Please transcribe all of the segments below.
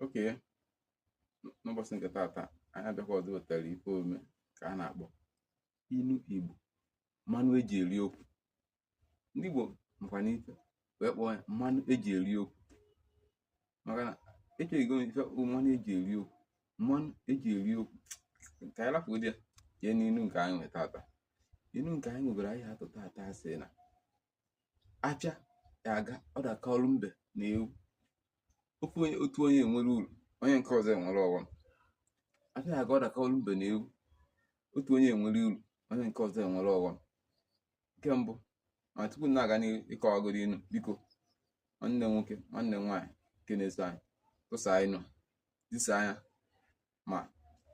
Okay, n'ụbọchị nke taata anyị abịakwa ọzọ wetara ife omume ka a na-akpọ inu Igbo, mmanụ eji eri okwu. Ndị Igbo makwa n'ife wee kpọọ ya mmanụ eji eri okwu, maka na echeghịgo m ife bụ mmanụ eji eri okwu, mmanụ eji eri okwu. Ka anyị rapụgodi ya jee n'inu nke anyị nwe taata. Inu nke anyị nwegoro anyị atụ taata sị na afịa ya aga ọ dakọọlụ mbe na ewu, ofu onye otu onye enwere uru, onye nke ọzọ enwere ọghọm. Afịa ya aga ọ dakọọlụ mbe na ewu, otu onye enwere uru, onye nke ọzọ enwere ọghọm. Nke mbụ, ma tupu m na-aga n'ihu ịkọwagoro inu, biko nwanne m nwoke, nwanne m nwaanyị nke na-eso anyị, tụsaa inu, zisaa ya ma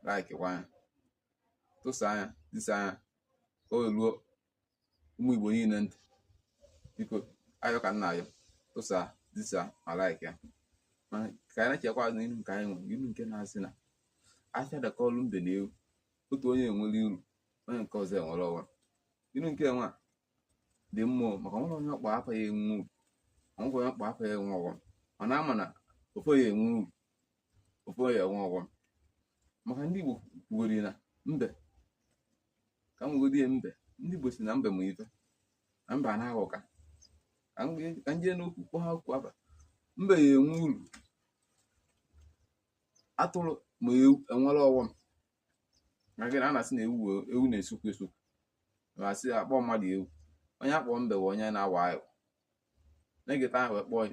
laikikwa ya, tụsaa ya, zisaa ya ka o ruo ụmụ Igbo niile ntị. Biko ayọ ka m na-ayọ, tụsaa, zisaa ma like ya. Mana ka anyị na-echekwa azụ n'inu nke anyị nwere, inu nke na-asị na afịa dakọọlụ mbe na ewu, otu onye enwere uru, onye nke ọzọ enwere ọghọm. Inu nke nwa dị mma maka nwere onye ọkpọ afa ya enwe uru, onwekwa onye ọkpọ afa ya enwe ọghọm, mana ama na ofu ya enwe uru, ofu ya enwe ọghọm. Maka ndị Igbo kwugoro na mbe ka m nwegodi ya mbe, ndị Igbo si na mbe ma ife na mbe anaghị ụka. Ka m jee n'okwu kpọọ ha okwu afa, mbe ya enwe uru, atụrụ ma ewu enwere ọghọm. Na gịnị a na-asị na ewu ewu na-esukwu esukwu, ma asị akpọ mmadụ ewu, onye akpọ mbe bụ onye na-awa aghụghọ na-egeta ahụ wee kpọọ ya.